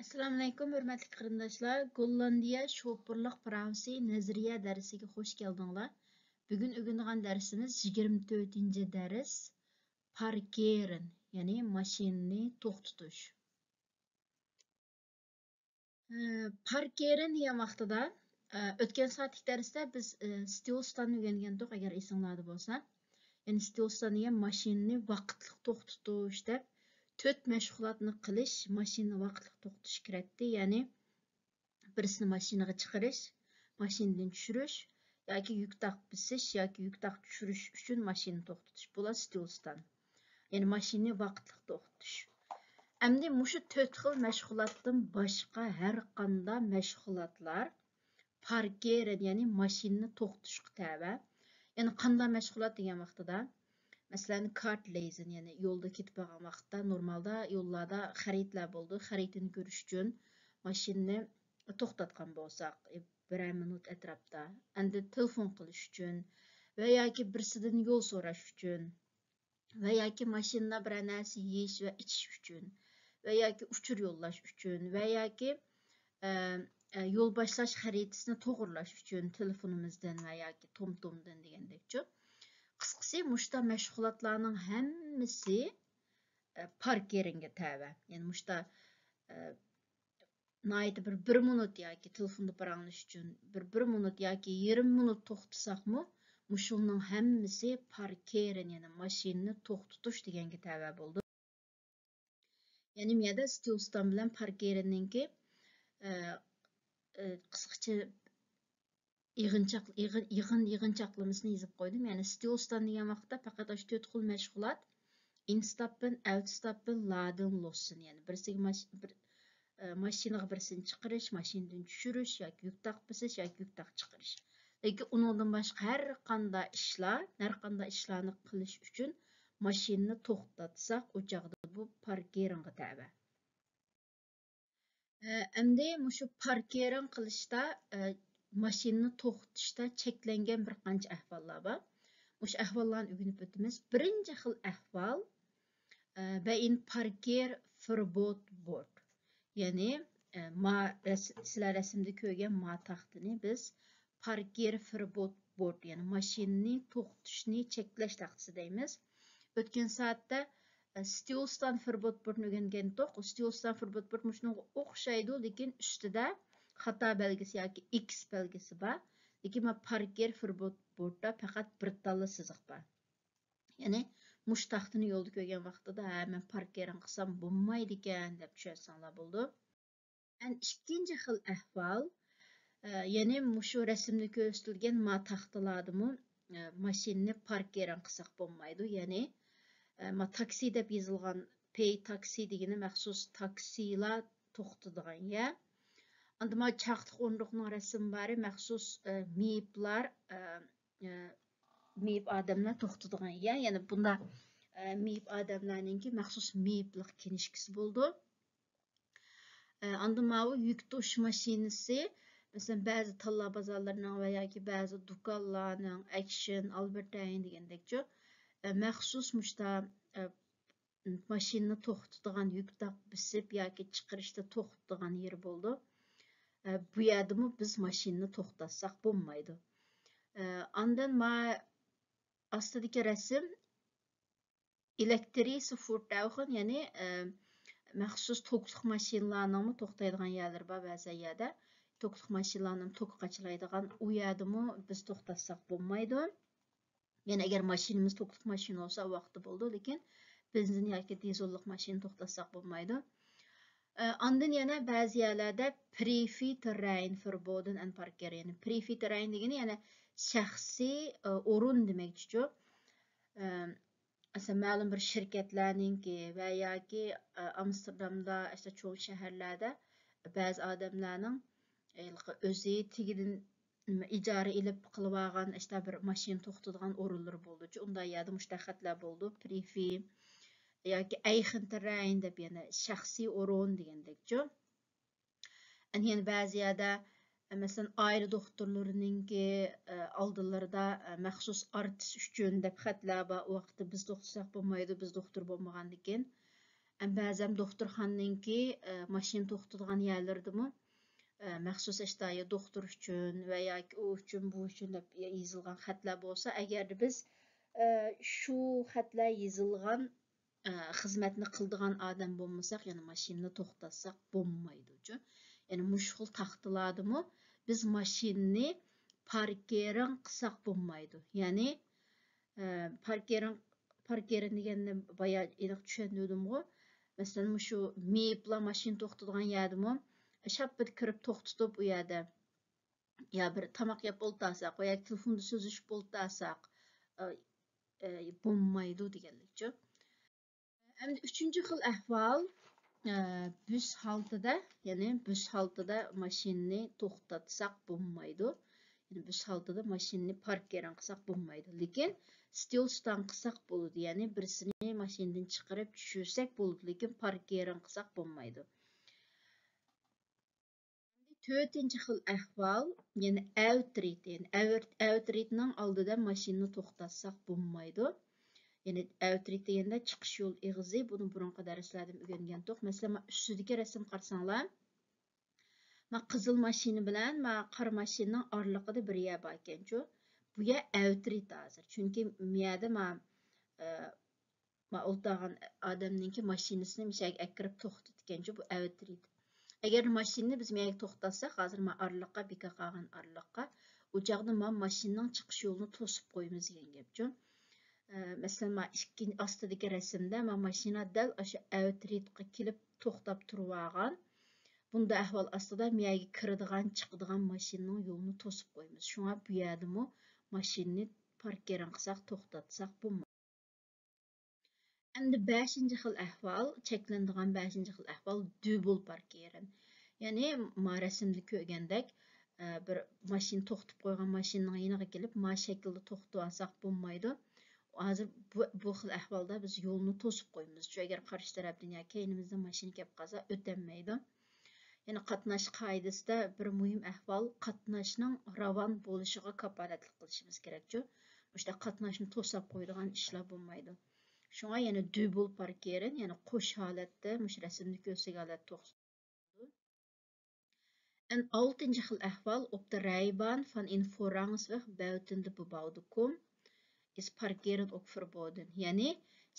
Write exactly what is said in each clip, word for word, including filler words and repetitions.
ئەسسالامۇئەلەيكۇم، ھۆرمەتلىك قېرىنداشلار! گوللاندىيە شوپۇرلۇق پىراۋىسى نەزەرىيە دەرسىگە خۇش كەلدىڭلار. بۈگۈن ئۆگىنىدىغان دەرسىمىز يىگىرمە تۆتىنچى دەرس، پاركېرىن، يەنى ماشىنىنى توختىتىش. ئە، پاركېرىن دېگەن ۋاقتىدا، ئە، ئۆتكەن سائەتلىك دەرستە بىز، ئە، ستىلستاننى ئۆگەنگەنتۇق، ئەگەر ئېسىڭلاردا بولسا. يەنى ستىلستان دېگەن ماشىنىنى ۋاقىتلىق توختىتىش دەپ، تۆت مەشغۇلاتنى قىلىش، ماشىنىنى ۋاقىتلىق توختىتىش كېرەكتى. يەنى بىرسىنى ماشىنىغا چىقىرىش، ماشىنىدىن چۈشۈرۈش ياكى يۈك تاق بېسىش ياكى يۈك تاق چۈشۈرۈش ئۈچۈن ماشىنىنى توختىتىش. بۇلار ستىلستان. يەنى ماشىنىنى ۋاقىتلىق توختىتىش. ئەمدى مۇشۇ تۆت خىل مەشغۇلاتتىن باشقا ھەر قاندا مەشغۇلاتلار پاركېرىن، يەنى ماشىنىنى توختىتىشقا تەۋە. يەنى قاندا مەشغۇلات دېگەن ۋاقتىدا، مەسىلەن، كارت لېيزىن، يەنى يولدا كېتىپ بارغان ۋاقىتتا نورمالدا يوللاردا خەرىدىلەر بولىدۇ. خەرىدىنى كۆرۈش ئۈچۈن ماشىنىنى توختاتقان بولساق، بىرەر مىنۇت ئەتراپتا، ئەندى تېلېفون قىلىش ئۈچۈن ۋە ياكى بىرسىدىن يول سوراش ئۈچۈن ۋە ياكى ماشىنىدا بىرەر نەرسە يېيىش ۋە ئىچىش ئۈچۈن ۋە ياكى ئۇچۇر يوللاش ئۈچۈن ۋە ياكى، ئە، ئە، يول باشلاش خەرىتىسىنى توغرىلاش ئۈچۈن تېلېفونىمىزدىن ۋە ياكى تومتومدىن دېگەندەكچۇ. قىسقىسى، مۇشتا مەشغۇلاتلارنىڭ ھەممىسى، ئە، پاركېرىنگە تەۋە. يەنى مۇشتا، ئە، ناھايىتى بىر، بىر مىنۇت ياكى تېلېفوندا پاراڭلىشىش ئۈچۈن بىر، بىر مىنۇت ياكى يېرىم مىنۇت توختىساقمۇ، مۇشۇنىڭ ھەممىسى پاركېرىن، يەنى ماشىنىنى توختىتىش دېگەنگە تەۋە بولىدۇ. يەنى مۇ يەردە ستىلستان بىلەن پاركېرىننىڭكى، ئە، ئە، قىسقىچە يىغىنچاق-، يىغىن-، يىغىن-، يىغىنچاقلىمىسىنى يېزىپ قويدۇم. يەنى ستىلستان دېگەن ۋاقىتتا پەقەت ئاشۇ تۆت خىل مەشغۇلات، ئىنستاپپىن، ئەۋتستاپپىن، لادىن، لوسسىن. يەنى بىرسىگە ماش-، بىر، ئە، ماشىنىغا بىرسىنى چىقىرىش، ماشىنىدىن چۈشۈرۈش ياكى يۈك تاق بېسىش ياكى يۈك تاق چىقىرىش. لېكىن ئۇنىڭدىن باشقا ھەر قانداق ئىشلار، ھەر قانداق ئىشلارنى قىلىش ئۈچۈن ماشىنىنى توختاتساق، ئۇ چاغدا بۇ پاركېرىنغا تەۋە. ئە، ئەمدى مۇشۇ پاركېرىن قىلىشتا، ئە، ماشىنىنى توختىتىشتا چەكلەنگەن بىر قانچە ئەھۋاللار بار. مۇشۇ ئەھۋاللارنى ئۆگىنىپ ئۆتىمىز. بىرىنچى خىل ئەھۋال، ئە، بەئىن پاركېر فېربوت بورت. يەنى، ئە، ما رەس-، سىلەر رەسىمدە كۆرگەن ما تاختىنى بىز پاركېر فېربوت بورت، يەنى ماشىنىنى توختىتىشنى چەكلەش تاختىسى دەيمىز. ئۆتكەن سائەتتە، ئە، ستىلستان فېربوت بورتنى ئۆگەنگەنتۇق. ستىلستان فېربوت بورت مۇشۇنىڭغا ئوخشايدۇ، لېكىن ئۈستىدە خاتا بەلگىسى ياكى ئىكس بەلگىسى بار. لېكىن مانا پاركېر فېربوت بورتتا پەقەت بىر تاللا سىزىق بار. يەنى مۇشۇ تاختىنى يولدا كۆرگەن ۋاقتىدا، ھە، مەن پاركېرىن قىلسام بولمايدىكەن دەپ چۈشەنسەڭلار بولىدۇ. ئەن ئىككىنچى خىل ئەھۋال، ئە، يەنى مۇشۇ رەسىمدە كۆرسىتىلگەن ما تاختىلاردىمۇ، ئە، ماشىنىنى پاركېرىن قىلساق بولمايدۇ. يەنى، ئە، ما تاكسى دەپ يېزىلغان، پەي تاكسى دېگىنى مەخسۇس تاكسىلار توختىدىغان يەر. ئاندىن ما چاقلىق ئورۇندۇقنىڭ رەسىمى بارى، مەخسۇس، ئە، مېيىپلار، ئە، ئە، مېيىپ ئادەملەر توختىدىغان يەر. يەنى بۇنداق، ئە، مېيىپ ئادەملەرنىڭكى مەخسۇس مېيىپلىق كىنىشكىسى بولىدۇ. ئە، ئاندىن ماۋۇ يۈك توشۇش ماشىنىسى، مەسىلەن، بەزى تاللا بازارلىرىنىڭ ۋە ياكى بەزى دۇكانلارنىڭ، ئەكشن، ئالبېرت ئاين دېگەندەكچۇ، ئە، مەخسۇس مۇشتا، ئە، ماشىنىنى توختىتىدىغان، يۈك تاق بېسىپ ياكى چىقىرىشتا توختىتىدىغان يېرى بولىدۇ. ئە، بۇ يەردىمۇ بىز ماشىنىنى توختاتساق بولمايدۇ. ئە، ئاندىن ما ئاستىدىكى رەسىم ئېلېكترىسفورت ئاۋخېن، يەنى، ئە، مەخسۇس توكلۇق ماشىنىلارنىڭمۇ توختايدىغان يەرلىرى بار بەزى يەردە. توكلۇق ماشىنىلارنىڭ توكى قاچىلايدىغان ئۇ يەردىمۇ بىز توختاتساق بولمايدۇ. يەنى ئەگەر ماشىنىمىز توكلۇق ماشىنا بولسا، ئۇ ۋاقىتتا بولىدۇ، لېكىن بېنزىن ياكى دىزېللىق ماشىنا توختاتساق بولمايدۇ. ئە، ئاندىن يەنە بەزى يەرلەردە پرىفېي تېررەين فېربودېن ئەن پاركېر، يەنى پرىفېي تېررەين دېگىنى يەنە شەخسىي، ئە، ئورۇن دېمەكچىچۇ. ئە، مەسىلەن، مەلۇم بىر شىركەتلەرنىڭكى ۋە ياكى، ئە، ئامستېردامدا، ئىشتە چوڭ شەھەرلەردە بەزى ئادەملەرنىڭ، ئە، ھېلىقى ئۆزى تېگىدىن نېمە، ئىجارە ئېلىپ قىلىۋالغان، ئىشتە بىر ماشىنا توختىتىدىغان ئورۇنلىرى بولىدۇچۇ. ئۇنداق يەردە مۇشۇنداق خەتلەر بولىدۇ. پرىفېي ياكى ئەيخېنتېررەين دەپ يەنە شەخسىي ئورۇن دېگەندەكچۇ. ئەنە يەنە بەزى يەردە، مەسىلەن، ئائىلە دوختۇرلىرىنىڭكى، ئە، ئالدىلىرىدا، ئە، مەخسۇس ئارتىس ئۈچۈن دەپ خەتلەر بار. ئۇ ۋاقىتتا بىز توختىساق بولمايدۇ، بىز دوختۇر بولمىغاندىكىن. بەزەن دوختۇرخانىنىڭكى، ئە، ماشىنا توختىتىدىغان يەرلىرىدىمۇ، ئە، مەخسۇس ئەشتايى دوختۇر ئۈچۈن ۋە ياكى ئۇ ئۈچۈن، بۇ ئۈچۈن دەپ يېزىلغان خەتلەر بولسا، ئەگەردە بىز، ئە، شۇ خەتلەر يېزىلغان، ئە، خىزمەتنى قىلىدىغان ئادەم بولمىساق، يەنى ماشىنىنى توختاتساق بولمايدۇچۇ. يەنى مۇشۇ خىل تاختىلاردىمۇ بىز ماشىنىنى پاركىرىڭ قىلساق بولمايدۇ. يەنى، ئە، پاركىرىڭ، پاركىرىڭ دېگەننى بايا ئېنىق چۈشەندۈردۈمغۇ. مەسىلەن، مۇشۇ مېيىپلا ماشىنا توختىتىدىغان يەردىمۇ شاپپىدە كىرىپ توختىتىپ، ئۇ يەردە يا بىر تاماق يەپ ئولتۇرساق، يا تېلېفوندا سۆزلىشىپ ئولتۇرساق، ئە، ئە، بولمايدۇ دېگەنلىكچۇ. ئەمدى ئۈچىنچى خىل ئەھۋال، ئە، بۈس ھالىتىدە، يەنى بۈس ھالىتىدە ماشىنىنى توختاتساق بولمايدۇ. يەنى بۈس ھالىتىدە ماشىنىنى پاركىرىڭ قىلساق بولمايدۇ. لېكىن ستىل ستان قىلساق بولىدۇ. يەنى بىرسىنى ماشىنىدىن چىقىرىپ چۈشۈرسەك بولىدۇ، لېكىن پاركىرىڭ قىلساق بولمايدۇ. تۆتىنچى خىل ئەھۋال، يەنى ئەۋترىت، يەنى ئەۋر-، ئەۋترىتنىڭ ئالدىدا ماشىنىنى توختاتساق بولمايدۇ. يەنى ئەۋترىت دېگەندە چىقىش يول ئېغىزى، بۇنى بۇرۇنقى دەرسلەردىن ئۆگەنگەنتۇق. مەسىلەن، مانا ئۈستىدىكى رەسىم قارىساڭلار، مانا قىزىل ماشىنا بىلەن مانا قارا ماشىنىنىڭ ئارىلىقىدا بىر يەر بار ئىكەنچۇ. بۇ يەر ئەۋترىت ھازىر. چۈنكى مۇ يەردە مانا، ئە، ما ئولتۇرغان ئادەمنىڭكى ماشىنىسىنى مۇشۇ يەرگە ئەكىرىپ توختىتىدىكەنچۇ، بۇ ئەۋترىت. ئەگەر ماشىنىنى بىز مۇ يەرگە توختاتساق، ھازىر ما ئارىلىققا، بىكار قالغان ئارىلىققا، ئۇ چاغدا ما ماشىنىنىڭ چىقىش يولىنى توسۇپ قويىمىز دېگەن گەپچۇ. ئە، مەسىلەن، ما ئىككىنچى ئاستىدىكى رەسىمدە ما ماشىنا دەل ئاشۇ ئەۋترىتقا كېلىپ توختاپ تۇرۇۋالغان. بۇنداق ئەھۋال ئاستىدا مۇ يەرگە كىرىدىغان، چىقىدىغان ماشىنىنىڭ يولىنى توسۇپ قويىمىز. شۇڭا بۇ يەردىمۇ ماشىنىنى پاركىرىڭ قىلساق، توختاتساق بولمايدۇ. ئەمدى بەشىنچى خىل ئەھۋال، چەكلىنىدىغان بەشىنچى خىل ئەھۋال دۇبل پاركىرىن. يەنى ما رەسىمدە كۆرگەندەك، ئە، بىر ماشىنا توختىتىپ قويغان ماشىنىنىڭ يېنىغا كېلىپ، ما شەكىلدە توختىۋالساق بولمايدۇ. ھازىر بۇ، بۇ خىل ئەھۋالدا بىز يولنى توسۇپ قويىمىز. شۇ ئەگەر قارشى تەرەپتىن يا كەينىمىزدىن ماشىنا كەپ قالسا، ئۆتەلمەيدۇ. يەنى قاتناش قائىدىسىدە بىر مۇھىم ئەھۋال قاتناشنىڭ راۋان بولۇشىغا كاپالەتلىك قىلىشىمىز كېرەكچۇ. مۇشۇنداق قاتناشنى توساپ قويىدىغان ئىشلار بولمايدۇ. شۇڭا يەنە دۇبل پاركىرىن، يەنى قوش ھالەتتە، مۇشۇ رەسىمدە كۆرسىتىلگەن ھالەتتە توختىتىلىدۇ. ئەن ئالتىنچى خىل ئەھۋال، ئوبدە رەيبان فان ئىن فوراڭسۋېخ بەۋتىندە بۇباۋدىكوم ئىس پاركىرىن ئوك فېربودىن. يەنى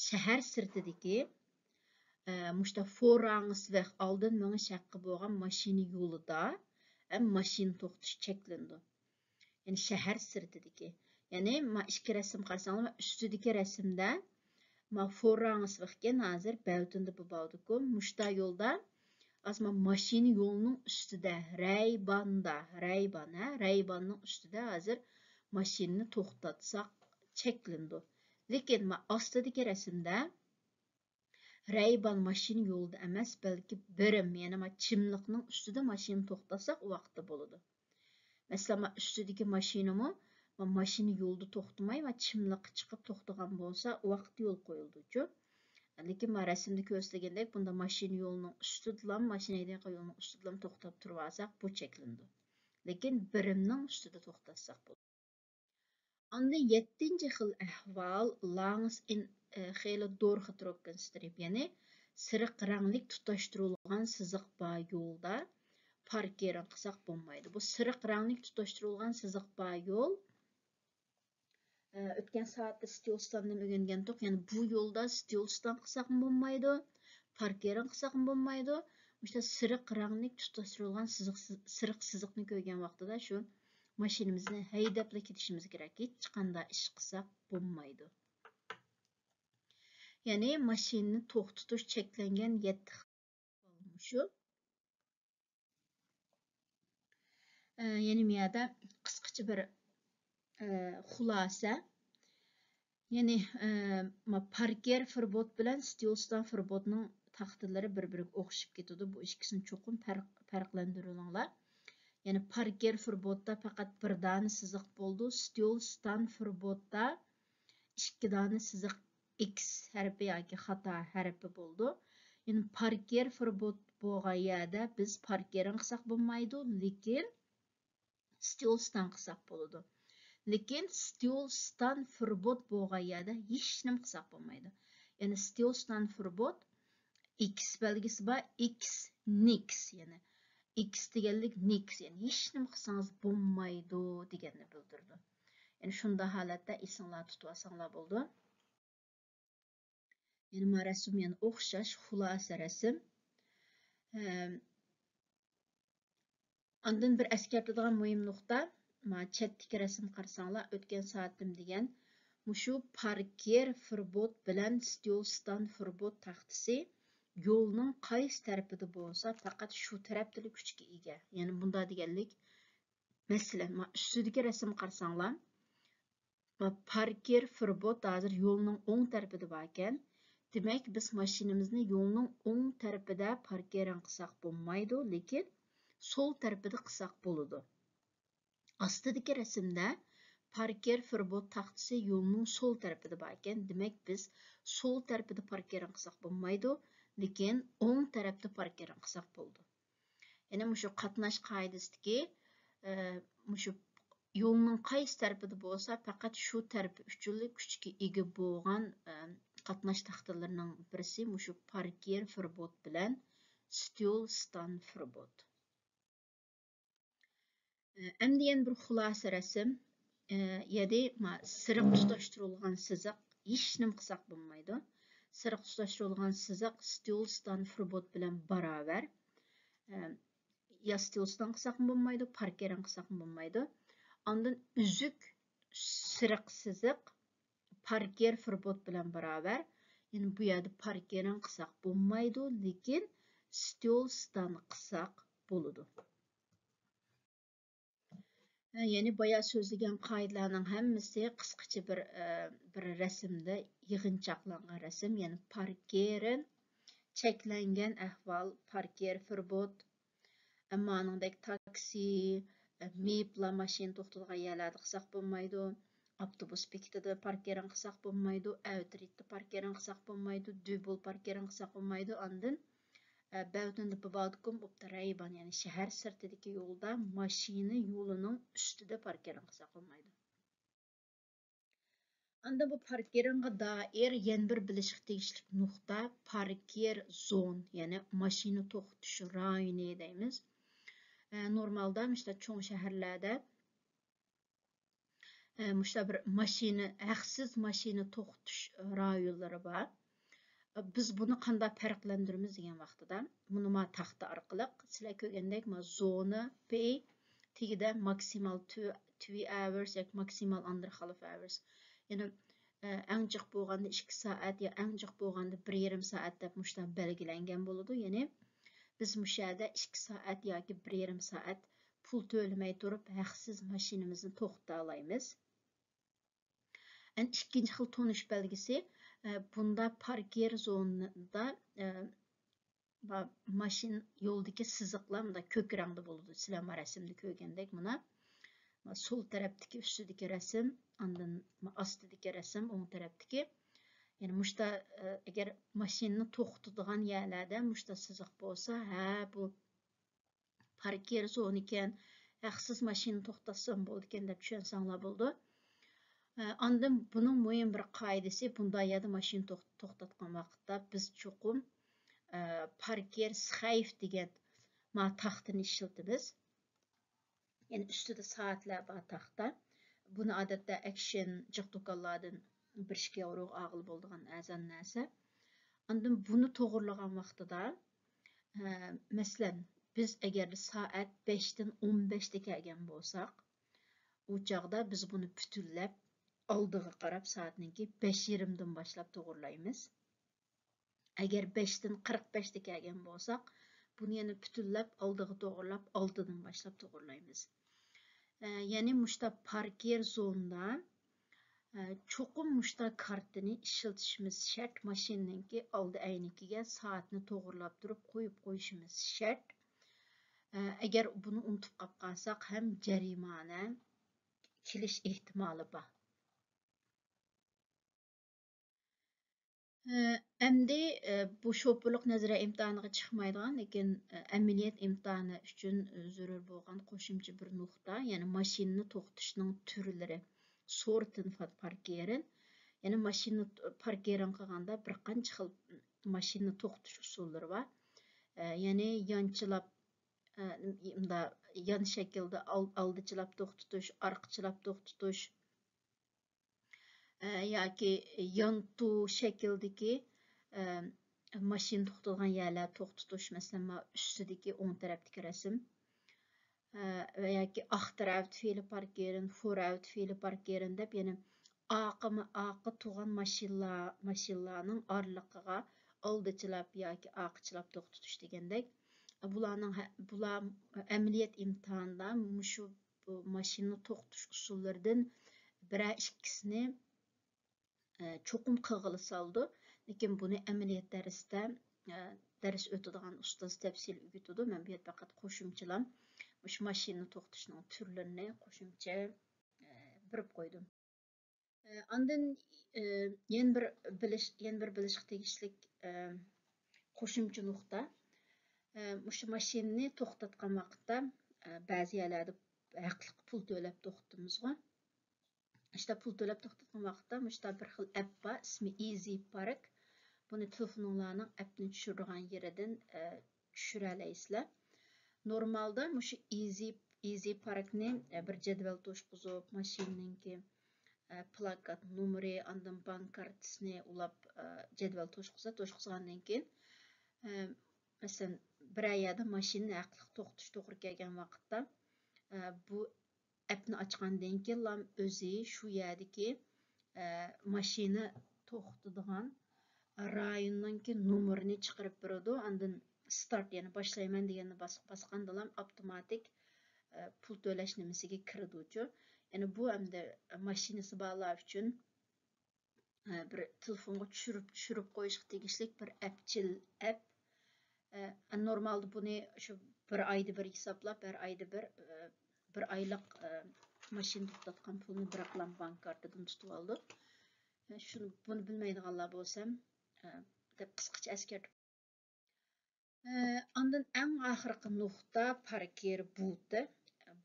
شەھەر سىرتىدىكى، ئە، مۇشتا فوراڭسۋېخ ئالدىن مېڭىش ھەققى بولغان ماشىنا يولىدا ھەم ماشىنا توختىتىش چەكلىنىدۇ. يەنى شەھەر سىرتىدىكى. يەنى ما ئىككى رەسىم قارىساڭلار، ما ئۈستىدىكى رەسىمدە ما فوراڭسۋېخكەن ھازىر بەۋتىندە بۇباۋدىكوم مۇشتا يولدا ئاز ما ماشىنا يولىنىڭ ئۈستىدە، رەيباندا، رەيبان، ھە، رەيباننىڭ ئۈستىدە ھازىر ماشىنىنى توختاتساق چەكلىنىدۇ. لېكىن ما ئاستىدىكى رەسىمدە رەيبان ماشىنا يولىدا ئەمەس، بەلكى بىرىم، يەنى ما چىملىقنىڭ ئۈستىدە ماشىنا توختاتساق ئۇ ۋاقىتتا بولىدۇ. مەسىلەن، ما ئۈستىدىكى ماشىنىمۇ ما ماشىنا يولىدا توختىماي، ما چىملىققا چىقىپ توختىغان بولسا، ئۇ ۋاقىتتا يول قويۇلىدۇچۇ. لېكىن ما رەسىمدە كۆرسىتىلگەندەك، بۇندا ماشىنا يولىنىڭ ئۈستىدىلا، ماشىنا ھەيدەيدىغان يولنىڭ ئۈستىدىلا توختاپ تۇرۇۋالساق، بۇ چەكلىنىدۇ. لېكىن بىرىمنىڭ ئۈستىدە توختاتساق بولىدۇ. ئاندىن يەتتىنچى خىل ئەھۋال، لانگس ئىن، ئە، خېلى دورخ تروككېن سترىپ، يەنى سېرىق رەڭلىك تۇتاشتۇرۇلغان سىزىق بار يولدا پاركىرىڭ قىلساق بولمايدۇ. بۇ سېرىق رەڭلىك تۇتاشتۇرۇلغان سىزىق بار يول، ئە، ئۆتكەن سائەتتە ستىل ستاندىن ئۆگەنگەنتۇق. يەنى بۇ يولدا ستىل ستان قىلساقمۇ بولمايدۇ، پاركىرىڭ قىلساقمۇ بولمايدۇ. مۇشۇنداق سېرىق رەڭلىك تۇتاشتۇرۇلغان سىزىق، سېرىق سىزىقنى كۆرگەن ۋاقتىدا شۇ ماشىنىمىزنى ھەيدەپلا كېتىشىمىز كېرەك، ھېچقانداق ئىش قىلساق بولمايدۇ. يەنى ماشىنىنى توختىتىش چەكلەنگەن يەتتە خىل مۇشۇ. ئە، يەنى مۇ يەردە قىسقىچە بىر، ئە، خۇلاسە. يەنى، ئە، ما پاركېر فېربوت بىلەن ستىل ستان فېربوتنىڭ تاختىلىرى بىر-بىرىگە ئوخشىشىپ كېتىدۇ. بۇ ئىككىسىنى چوقۇم پەرق، پەرقلەندۈرۈۋېلىڭلار. يەنى پاركېر فېربوتتا پەقەت بىر دانە سىزىق بولىدۇ، ستىل ستان فېربوتتا ئىككى دانە سىزىق ئىكس ھەرپى ياكى خاتا ھەرپى بولىدۇ. يەنى پاركېر فېربوت بولغان يەردە بىز پاركېرىڭ قىلساق بولمايدۇ، لېكىن ستىل ستان قىلساق بولىدۇ. لېكىن ستىل ستان فېربوت بولغان يەردە ھېچنېمە قىلساق بولمايدۇ. يەنى ستىل ستان فېربوت ئىكس بەلگىسى بار، ئىكس نىكس، يەنى ئىكس دېگەنلىك نىكس، يەنى ھېچنېمە قىلسىڭىز بولمايدۇ دېگەننى بىلدۈرىدۇ. يەنى شۇنداق ھالەتتە ئېسىڭلار تۇتۇۋالساڭلار بولىدۇ. يەنى ما رەسىم يەنە ئوخشاش خۇلاسە رەسىم. ھەم ئاندىن بىر ئەسكەرتىدىغان مۇھىم نۇقتا، ما چەتتىكى رەسىم قارىساڭلار، ئۆتكەن سائەتتىم دېگەن مۇشۇ پاركېر فىربوت بىلەن ستيولستان فىربوت تاختىسى يولنىڭ قايسى تەرىپىدە بولسا، پەقەت شۇ تەرەپتىلا كۈچكە ئىگە. يەنى بۇنداق دېگەنلىك، مەسىلەن، ما ئۈستىدىكى رەسىمگە قارىساڭلار، ما پاركېر فىربوت ھازىر يولنىڭ ئوڭ تەرىپىدە باركەن. دېمەك، بىز ماشىنىمىزنى يولنىڭ ئوڭ تەرىپىدە پاركېرىڭ قىلساق بولمايدۇ، لېكىن سول تەرىپىدە قىلساق بولىدۇ. ئاستىدىكى رەسىمدە پاركېر فىربوت تاختىسى يولنىڭ سول تەرىپىدە باركەن. دېمەك، بىز سول تەرىپىدە پاركېرىڭ قىلساق بولمايدۇ، لېكىن ئوڭ تەرەپتە پاركېرىڭ قىلساق بولىدۇ. يەنى مۇشۇ قاتناش قائىدىسىدىكى، ئە، مۇشۇ يولنىڭ قايسى تەرىپىدە بولسا، پەقەت شۇ تەرىپى ئۈچۈنلا كۈچكە ئىگە بولغان، ئە، قاتناش تاختىلىرىنىڭ بىرسى مۇشۇ پاركېر فىربوت بىلەن ستيول ستان فىربوت. ئەمدى يەنە بىر خۇلاسە رەسىم. يەنى ما سېرىق تۇتاشتۇرۇلغان سىزىق، ھېچنېمە قىلساق بولمايدۇ. سېرىق تۇتاشتۇرۇلغان سىزىق ستيولستان فىربوت بىلەن باراۋەر. يا ستيولستان قىلساقمۇ بولمايدۇ، پاركېرىڭ قىلساقمۇ بولمايدۇ. ئاندىن ئۈزۈك سېرىق سىزىق پاركېر فىربوت بىلەن باراۋەر. يەنى بۇ يەردە پاركېرىڭ قىلساق بولمايدۇ، لېكىن ستيولستان قىلساق بولىدۇ. يەنى بايا سۆزلىگەن قائىدىلەرنىڭ ھەممىسى قىسقىچە بىر، بىر رەسىمدە يىغىنچاقلانغان رەسىم. يەنى پاركېرىن، چەكلەنگەن ئەھۋال، پاركېر فىربوت. ئەمما ئانىڭدەك تاكسى، مېيىپلا ماشىنا توختىتىدىغان يەرلەردە قىلساق بولمايدۇ. ئاپتوبۇس بېكىتىدە پاركېرىڭ قىلساق بولمايدۇ، ئەۋترىتتە پاركېرىڭ قىلساق بولمايدۇ، دۈبۇل پاركېرىڭ قىلساق بولمايدۇ. ئاندىن، ئە، بەۋتىندە بىبادىكۇم ئوپتا رەيبان، يەنى شەھەر سىرتىدىكى يولدا ماشىنا يولىنىڭ ئۈستىدە پاركېرىڭ قىلساق بولمايدۇ. ئاندىن بۇ پاركېرىڭغا دائىر يەنە بىر بىلىشقا تېگىشلىك نۇقتا، پاركېر زون، يەنى ماشىنا توختىتىش رايونى دەيمىز. ئە، نورمالدا مۇشۇنداق چوڭ شەھەرلەردە، ئە، مۇشۇنداق بىر ماشىنا، ھەقسىز ماشىنا توختىتىش رايونلىرى بار. بىز بۇنى قانداق پەرقلەندۈرىمىز دېگەن ۋاقتىدا، بۇنى ما تاختا ئارقىلىق، سىلەر كۆرگەندەك، ما زونا پې، تېگىدە ماكسىمال تۈ-، تۈۋى ئاۋېرس ياكى ماكسىمال ئاندېرخالف ئاۋېرس. يەنى، ئە، ئەڭ جىق بولغاندا ئىككى سائەت يا ئەڭ جىق بولغاندا بىر يېرىم سائەت دەپ مۇشۇنداق بەلگىلەنگەن بولىدۇ. يەنى بىز مۇشۇ يەردە ئىككى سائەت ياكى بىر يېرىم سائەت پۇل تۆلىمەي تۇرۇپ ھەقسىز ماشىنىمىزنى توختىتالايمىز. ئەنە ئىككىنچى خىل تونۇش بەلگىسى، ئە، بۇندا پاركېر زونىدا، ئە، با-، ماشىنا يولدىكى سىزىقلار مۇنداق كۆك رەڭدە بولىدۇ. سىلەر ما رەسىمدە كۆرگەندەك مانا، ما سول تەرەپتىكى ئۈستىدىكى رەسىم، ئاندىن ما ئاستىدىكى رەسىم، ئوڭ تەرەپتىكى. يەنى مۇشتا، ئە، ئەگەر ماشىنىنى توختىتىدىغان يەرلەردە مۇشتا سىزىق بولسا، ھە، بۇ پاركېر زونىكەن، ھەقسىز ماشىنا توختاتسام بولىدىكەن دەپ چۈشەنسەڭلار بولىدۇ. ئە، ئاندىن بۇنىڭ مۇھىم بىر قائىدىسى، بۇنداق يەردە ماشىنا توخ-، توختاتقان ۋاقىتتا بىز چوقۇم، ئە، پاركېر سخەيف دېگەن ما تاختىنى ئىشلىتىمىز. يەنى ئۈستىدە سائەتلەر بار تاختا. بۇنى ئادەتتە ئەكشن جىق دۇكانلاردىن بىر ئىككى ياۋروغا ئالغىلى بولىدىغان ئەرزان نەرسە. ئاندىن بۇنى توغرىلىغان ۋاقتىدا، ھە، مەسىلەن، بىز ئەگەر سائەت بەشتىن ئون بەشتە كەلگەن بولساق، ئۇ چاغدا بىز بۇنى پۈتۈنلەپ ئالدىغا قاراپ سائەتنىڭكى بەش يېرىمدىن باشلاپ توغرىلايمىز. ئەگەر بەشتىن قىرىق بەشتە كەلگەن بولساق، بۇنى يەنە پۈتۈنلەپ ئالدىغا توغرىلاپ ئالتىدىن باشلاپ توغرىلايمىز. ئە، يەنى مۇشتا پاركېر زونىدا، ئە، چوقۇم مۇشتا كارتىنى ئىشلىتىشىمىز شەرت، ماشىنىنىڭكى ئالدى ئەينىكىگە سائەتنى توغرىلاپ تۇرۇپ قويۇپ قويۇشىمىز شەرت. ئە، ئەگەر بۇنى ئۇنتۇپ قاپ قالساق ھەم جەرىمانە كېلىش ئېھتىمالى بار. ئەمدى، بۇ شوپۇرلۇق نەزەرىيە ئىمتىھانىغا چىقمايدىغان، لېكىن، ئەمەلىيەت ئىمتىھانى ئۈچۈن، زۆرۈر بولغان قوشۇمچە بىر نۇقتا، يەنى ماشىنىنى توختىتىشنىڭ تۈرلىرى، سورتىن فات پاركېرىن. يەنى ماشىنىنى پاركېرىن قىلغاندا بىر قانچە خىل ماشىنىنى توختىتىش ئۇسۇللىرى بار. ئە، يەنى يانچىلاپ، ئە، مۇنداق يان شەكىلدە ئال-، ئالدىچىلاپ توختىتىش، ئارقىچىلاپ توختىتىش، ئە، ياكى يانتۇ شەكلىدىكى، ئە، ماشىنا توختىغان يەرلەر توختىتىش، مەسىلەن، مانا ئۈستىدىكى ئوڭ تەرەپتىكى رەسىم. ئە، ۋە ياكى achter auto file parkeren، voor auto file parkeren دەپ، يەنى ئارقا، ئارقا تۇرغان ماشىنىلار، ماشىنىلارنىڭ ئارىلىقىغا ئالدىچىلاپ ياكى ئارقىچىلاپ توختىتىش دېگەندەك. بۇلارنىڭ ھە-، بۇلار ئەمەلىيەت ئىمتىھانىدا مۇشۇ بۇ ماشىنىنى توختىتىش ئۇسۇللىرىدىن بىرەر ئىككىسىنى، ئە، چوقۇم قىلغىلى سالىدۇ. لېكىن بۇنى ئەمەلىيەت دەرستە، ئە، دەرس ئۆتىدىغان ئۇستاز تەپسىلىي ئۆگىتىدۇ. مەن بۇ يەردە پەقەت قوشۇمچىلام. مۇشۇ ماشىنىنى توختىتىشنىڭ تۈرلىرىنى قوشۇمچە، ئە، بېرىپ قويدۇم. ئە، ئاندىن، ئە، يەنە بىر بىلىش، يەنە بىر بىلىشقا تېگىشلىك، ئە، قوشۇمچە نۇقتا. ئە، مۇشۇ ماشىنىنى توختاتقان ۋاقىتتا، ئە، بەزى يەرلەردە ھەقلىق پۇل تۆلەپ توختىتىمىزغۇ. ئىشتا پۇل تۆلەپ توختاتقان ۋاقىتتا مۇشتا بىر خىل ئەپ بار، ئىسمى ئىزى پارك. بۇنى تېلېفونۇڭلارنىڭ ئەپنى چۈشۈرىدىغان يېرىدىن، ئە، چۈشۈرەلەيسىلەر. نورمالدا مۇشۇ ئىزى، ئىزى پاركنى، ئە، بىر جەدۋەل توشقۇزۇپ، ماشىنىنىڭكى، ئە، پلاكات نومۇرى، ئاندىن بانك كارتىسىنى ئۇلاپ، ئە، جەدۋەل توشقۇزا، توشقۇزغاندىن كېيىن، ئە، مەسىلەن، بىرەر يەردە ماشىنىنى ھەقلىق توختىتىش توغرا كەلگەن ۋاقىتتا، ئە، بۇ ئەپنى ئاچقاندىن كېيىنلا ئۆزى شۇ يەردىكى، ئە، ماشىنا توختىدىغان رايوننىڭكى نومۇرىنى چىقىرىپ بېرىدۇ. ئاندىن ستارت، يەنى باشلايمەن دېگەننى باس-، باسقاندىلا ئاپتوماتىك، ئە، پۇل تۆلەش نېمىسىگە كىرىدۇچۇ. يەنى بۇ ئەمدى ماشىنىسى بارلار ئۈچۈن، ئە، بىر تېلېفونغا چۈشۈرۈپ، چۈشۈرۈپ قويۇشقا تېگىشلىك بىر ئەپچىل ئەپ. ئە، نورمالدا بۇنى شۇ بىر ئايدا بىر ھېسابلاپ، ھەر ئايدا بىر، ئە، بىر ئايلىق، ئە، ماشىنا توختاتقان پۇلنى بىراقلا بانك كارتىدىن تۇتۇۋالىدۇ. ئە، شۇنى، بۇنى بىلمەيدىغانلار بولسا، ئە، دەپ قىسقىچە ئەسكەرتىپ. ئە، ئاندىن ئەڭ ئاخىرقى نۇقتا پاركېر بۇتى.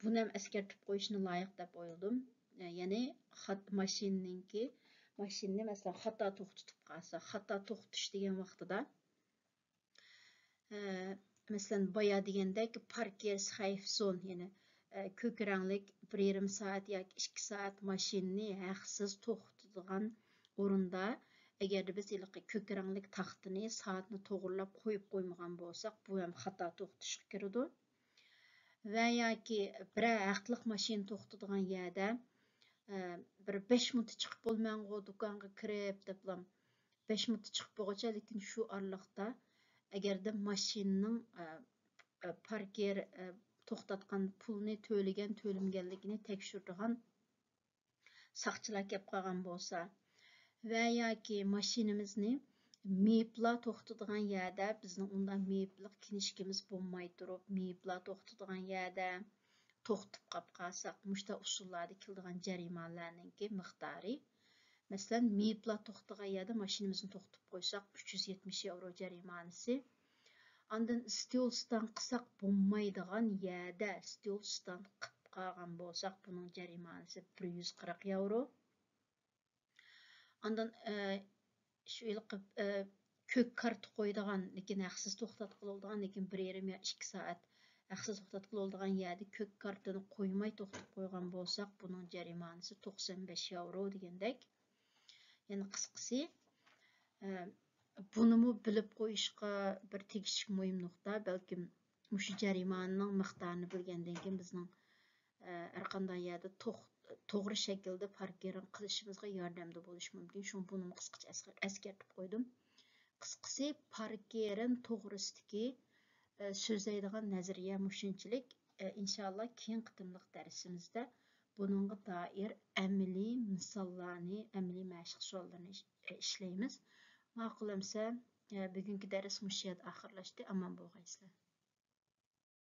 بۇنى ھەم ئەسكەرتىپ قويۇشنى لايىق دەپ ئويلىدىم. ئە، يەنى خات-، ماشىنىنىڭكى، ماشىنىنى مەسىلەن خاتا توختىتىپ قالسا، خاتا توختىتىش دېگەن ۋاقتىدا، ئە، مەسىلەن، بايا دېگەندەك پاركېرسخەيفزون، يەنى، ئە، كۆك رەڭلىك بىر يېرىم سائەت ياكى ئىككى سائەت ماشىنىنى ھەقسىز توختىتىدىغان ئورۇندا، ئەگەردە بىز ھېلىقى كۆك رەڭلىك تاختىنى، سائەتنى توغرىلاپ قويۇپ قويمىغان بولساق، بۇ ھەم خاتا توختىتىشقا كىرىدۇ. ۋە ياكى بىرەر ھەقلىق ماشىنا توختىتىدىغان يەردە، ئە، بىر بەش مىنۇتتا چىقىپ بولىمەنغۇ دۇكانغا كىرىپ دەپلا، بەش مىنۇتتا چىقىپ بولغۇچە، لېكىن شۇ ئارىلىقتا ئەگەردە ماشىنىنىڭ، ئە، ئە، پاركېر، ئە، توختاتقان پۇلنى تۆلىگەن، تۆلىمىگەنلىكىنى تەكشۈرىدىغان ساقچىلار كەپ قالغان بولسا ۋە ياكى ماشىنىمىزنى مېيىپلار توختىتىدىغان يەردە، بىزنىڭ ئۇنداق مېيىپلىق كىنىشكىمىز بولماي تۇرۇپ، مېيىپلار توختىتىدىغان يەردە توختىتىپ قاپ قالساق، مۇشۇنداق ئۇسۇللاردا كېلىدىغان جەرىمانىلەرنىڭكى مىقدارى، مەسىلەن، مېيىپلار توختىغان يەردە ماشىنىمىزنى توختىتىپ قويساق، ئۈچ يۈز يەتمىش ياۋرو جەرىمانىسى. ئاندىن ستول ستاند قىلساق بولمايدىغان يەردە ستول ستاند قىلىپ قالغان بولساق، بۇنىڭ جەرىمانىسى بىر يۈز قىرىق ياۋرو. ئاندىن، ئە، شۇ ھېلىقى، ئە، كۆك كارتا قويىدىغان، لېكىن ھەقسىز توختاتقىلى بولىدىغان، لېكىن بىر يېرىم يا ئىككى سائەت ھەقسىز توختاتقىلى بولىدىغان يەردە كۆك كارتىنى قويماي توختىتىپ قويغان بولساق، بۇنىڭ جەرىمانىسى توقسان بەش ياۋرو دېگەندەك. يەنى قىسقىسى، ئە، بۇنىمۇ بىلىپ قويۇشقا بىر تېگىشلىك مۇھىم نۇقتا. بەلكىم مۇشۇ جەرىمانىنىڭ مىقدارىنى بىلگەندىن كېيىن بىزنىڭ، ئە، ھەر قانداق يەردە توغ-، توغرا شەكىلدە پاركىرىڭ قىلىشىمىزغا ياردەمدە بولۇشى مۇمكىن. شۇڭا بۇنىمۇ قىسقىچە ئەسكەر-، ئەسكەرتىپ قويدۇم. قىسقىسى، پاركىرىن توغرىسىدىكى، ئە، سۆزلەيدىغان نەزەرىيە مۇشۇنچىلىك. ئە، ئىنشاللا كېيىن قېتىملىق دەرسىمىزدە بۇنىڭغا دائىر ئەمەلىي مىساللارنى، ئەمەلىي مەشىق سوئاللىرىنى ئىش-، ئە، ئىشلەيمىز. ماقۇل ئەمسە، ئە، بۈگۈنكى دەرس مۇشۇ يەردە ئاخىرلاشتى. ئامان بولغايسىلەر.